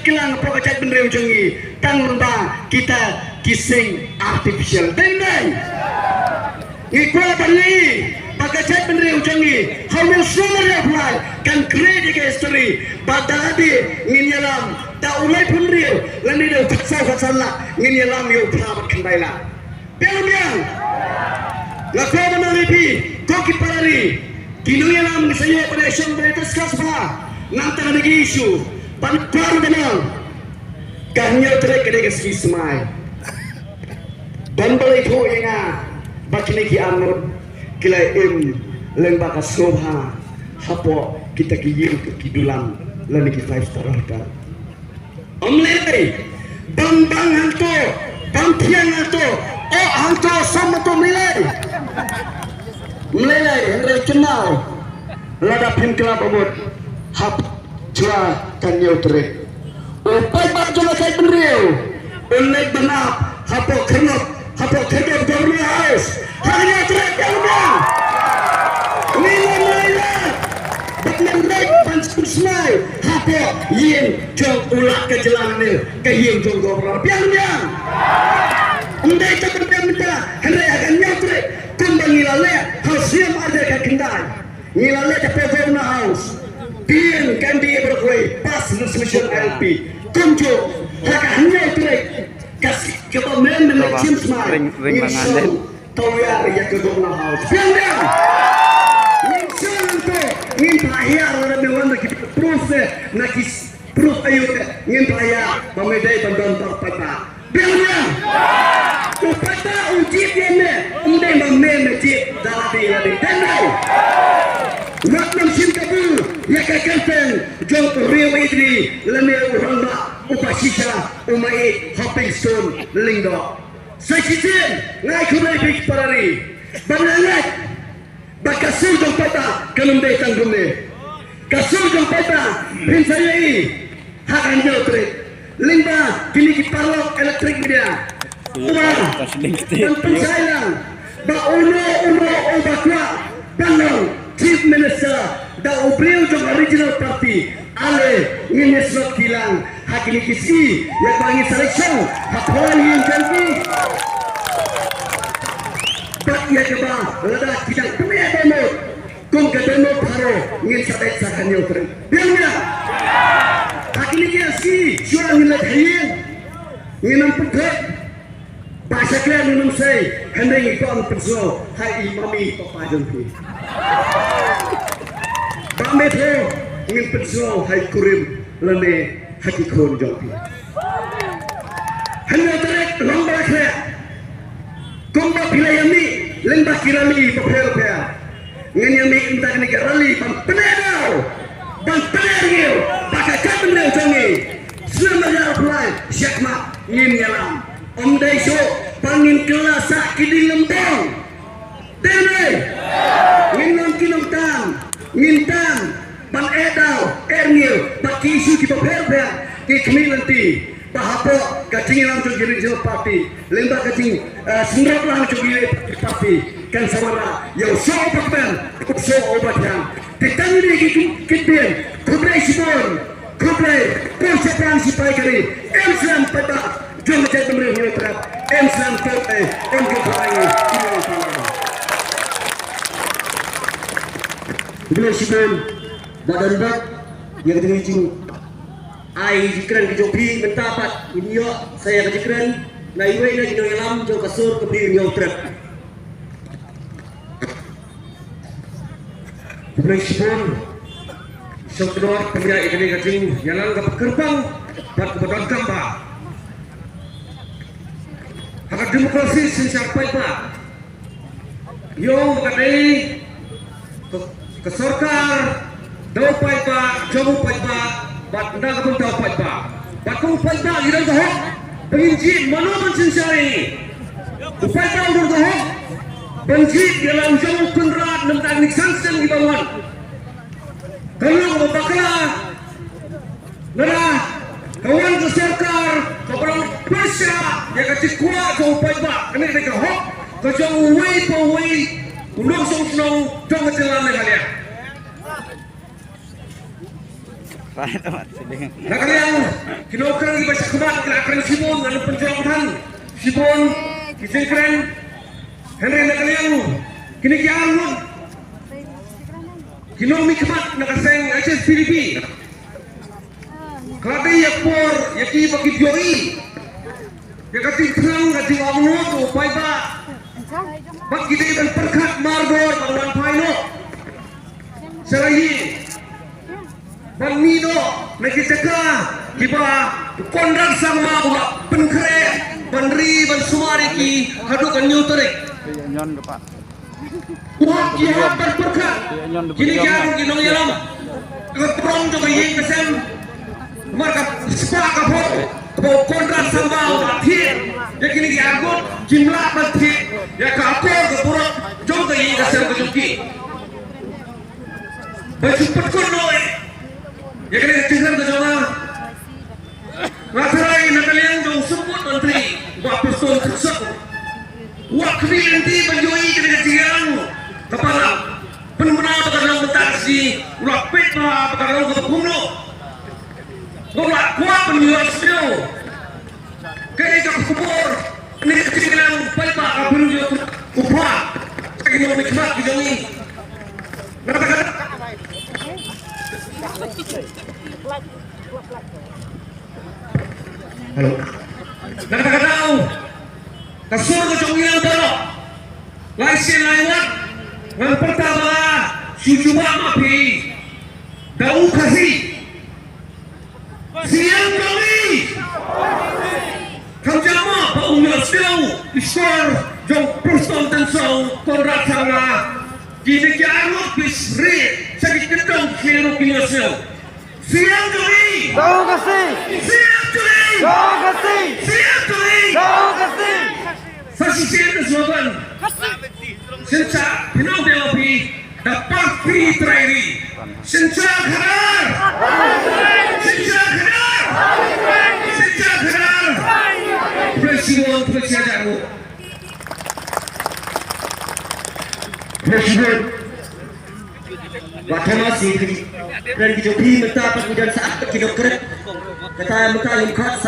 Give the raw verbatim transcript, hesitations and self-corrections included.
Klang hapoh ka jaitbynriew jong ngi tang lyngba kita ki sing artificial. Dei ne em? Ngi kwah ban ïohi ba ka jaitbynriew jong ngi ha u snem ar hajar arphew lai kan create ïa ka history ba da lade ngin ïalam da u laiphew hynriew lane da u khatsaw khatsan lak ngin ïalam ïa u phra bad khyndai lak. Biang biang. Nga kwah ban ong ïa phi ko ki para ri, ki nongïalam ngi sa ïoh ban ïashong ban discuss bha nangta na ki issue. Ban kwah ruh ban ong ka hynñiew tarik ka dei ka sngi smai. Ban balei phi ïa nga ba kine ki arngut ki la im lyngba ka sngewbha hapoh kita ki ïing ki dulan lane ki five star hotel. Ym lei lei. Bang bang hangto, bang thiang hangto, oh hangto sam hangto, ym lei lei. Ym lei lei, hynrei kynmaw lada phim kylla ba mut hap jua ka hynñiew tarik. U paidbah jong ka jaitbynriew un leit ban ap hapoh Kharnok, hapoh Kharnok Governor House. Ha ka hynñiew tarik, biang biang. Ngi la mih lad bad ngi leit ban sngewsmai hapoh ïing jong u Lat ka jylla ne ka ïing jong u Governor, biang biang. Ym dei tang ban biang mynta, hynrei ha ka hynñiew tarik kumba ngi la leh ha u snem ar hajar khatkhyndai. Ngi la leit hapoh Governor House. Pyn kan dei baroh kawei, pass resolution I L P. Kumjuh ha ka hynñiew tarik ka s-, kaba men men leit shim smai. Ring, ring ngin lang shong ande. Tawiar ïa ka Governor House. Biang biang. Ngin shong hangto, ngin phah hiar lada me wan na ki proof ne, na ki s-, proof aïu ne, ngin phah hiar ba me dei ban don tang paidbah. Biang biang. U paidbah u jied ïa me, ym dei ma me me jied da lade lade. Dei ne em? Wat nym shim kabu ïa ka kyrteng jong u riew Idri lane u rangbah uba shisha, u Maieit Hopingstone Lyngdoh. Sa shisien nga ai khublei ïa phi ki para ri ba nga ngeit ba ka sur jong paidbah kan ym dei tang kumne. Ka sur jong paidbah phin sa ïohi ha ka hynñiew tarik lyngba kine ki paralok electric media. Uba ban pynshai lang ba uno uno uba kwah ban long Chief Minister da u briew jong ka regional party. Ale ngin ïaslot ki lang ha kine ki sngi ïa ba ngin sa leit shong ha phra ïing jong ki. Bad ïa kaba lada ki dang pyneh demo kum ka demo pharo ngin sa leit sa ka hynñiew tarik. Biang biang. Ha kine ki sngi shuwa ngin leit ha ïing ngin ym pynthut. Ba shakri ngin ym sei, hynrei ngi kwah ban pynsngew ha i mami papa jong phi. Ba me pho ngin pynsngew ha i kurim lane ha ki khun jong phi. Hynñiew tarik long ba la khreh. Kumba phi la ïa mih lyngba ki rally bapher bapher. Ngin ïa mih mynta kane ka rally ban pyneh daw, ban pyneh rngiew ba ka jaitbynriew jong ngi snem ar hajar arphew lai shakhmat ngin ïalam. Ym dei shuh ba ngin kylla sah ki dieng lymbong. Dei ne em? Ngin long ki nongtan, ngin tan ban eh daw eh rngiew bad ki issue kiba pher pher ki khmih lynti. Ba hapoh ka jingïalam jong ki regional party lyngba ka jing, eh, synrop lang jong ki party kan sa wanrah ïa u soh uba kmen, u soh uba thiang. Te tang ïa ki, ki, ki ktien. Khublei shibun, khublei, khublei shibun shipai ka ri. Em slem paidbah jong ka jaitbynriew Hynñiewtrep. Em slem khublei, em khublei. Khublei shibun. Ba don bad ïa ka jing ai jingkren ki jong phi mynta pat ngin ïoh sa ïa ka jingkren na iwei na ki nongïalam jong ka sur ka Bri Hynñiewtrep. Khublei shibun. Shong kynnoh pynïaid ïa kane ka jingïalang kaba kyrpang bad kaba donkam bha. Ha ka demokrasi synshar paidbah. Ïoh ka dei ka, ka sorkar da u paidbah, jong u paidbah bad na ka bynta u paidbah. Bad ka u paidbah ngi don ka hok ba ngin jied mano ban synshar ïa ngi. U paidbah u don ka hok ban jied ïa la u jong u Conrad na bynta kine ki san snem kiba wan. Ka long kaba bakla. Lada ka wan ka sorkar kaba long pyrshah ïa ka jingkwah jong u paidbah, kane ka dei ka hok ka jong uwei pa uwei u nongshong shnong jong ka jylla Meghalaya. Na ka liang ki nongkren kiba sha khmat ki la kren shibun, ngan pynjop than shibun ki jingkren. Hynrei na ka liang kine ki arngut ki nongmihkhmat na ka seng H S P D P, ka la dei ïa ka por ïa ki ba ki ïohi ïa ka jingkhlaiñ, ka jingong nud u paidbah, ba ki dei ban pyrkhat mardor ban wan phai noh sha la ïing, ban mih noh na ki jaka kiba u Conrad Sangma u la pynkhreh ban ri ban sumar ïa ki haduh ka hynñiew tarik. Wat ki hap ban pyrkhat kine ki arngut ki nongïalam, ka burom jong ka ïing ka sem. Namar ka spah ka phew kaba u Conrad Sangma u la thied ïa kine ki arngut, kim lah ban thied ïa ka akor ka burom jong ka ïing ka sem ka jong ki. Ba ju pynkut noh ïa kane ka jingkren ka jong nga. Nga tharai na ka liang jong u Symbud Myntri, Bah Prestone Tynsong, u la khmih lynti ban ïohi ïa kane ka jingïalang kaba la pynbna ba ka long mynta ka sngi, u la peit ba ka long kaba kumno. Ba u la kwah ban ïohsngew. Kaei ka khubor, kane ka jingïalang paidbah ka briew ïa u Bah, ka ki nongmihkhmat ki jong ngi. Na kata ka daw, hello. Na kata ka daw, ka sur ka jong ngi baroh, lai sien lai wat ngan pyrta ba la shu jubab ma phi da u Khasi. Siem jong ngi. Kham jam mo ba u ïohsngew i shkor jong Prestone Tynsong, Conrad Sangma. Kine ki arngut ki rieh sha ki kyndong ki ruh ki ïohsngew. Siem jong ngi. Dau Khasi. Siem jong ngi. Dau Khasi. Siem jong ngi. Dau Khasi. Sa shisien ka slogan. Synshar, phi nang dei phi da party trai ri. Synshar khadar. Synshar khadar. Synshar khadar. President, President. President. Wa Thomas, ïa ki kren ki jong phi mynta pat ngi don sa ki nongkren. Kata mynta ngim khot sa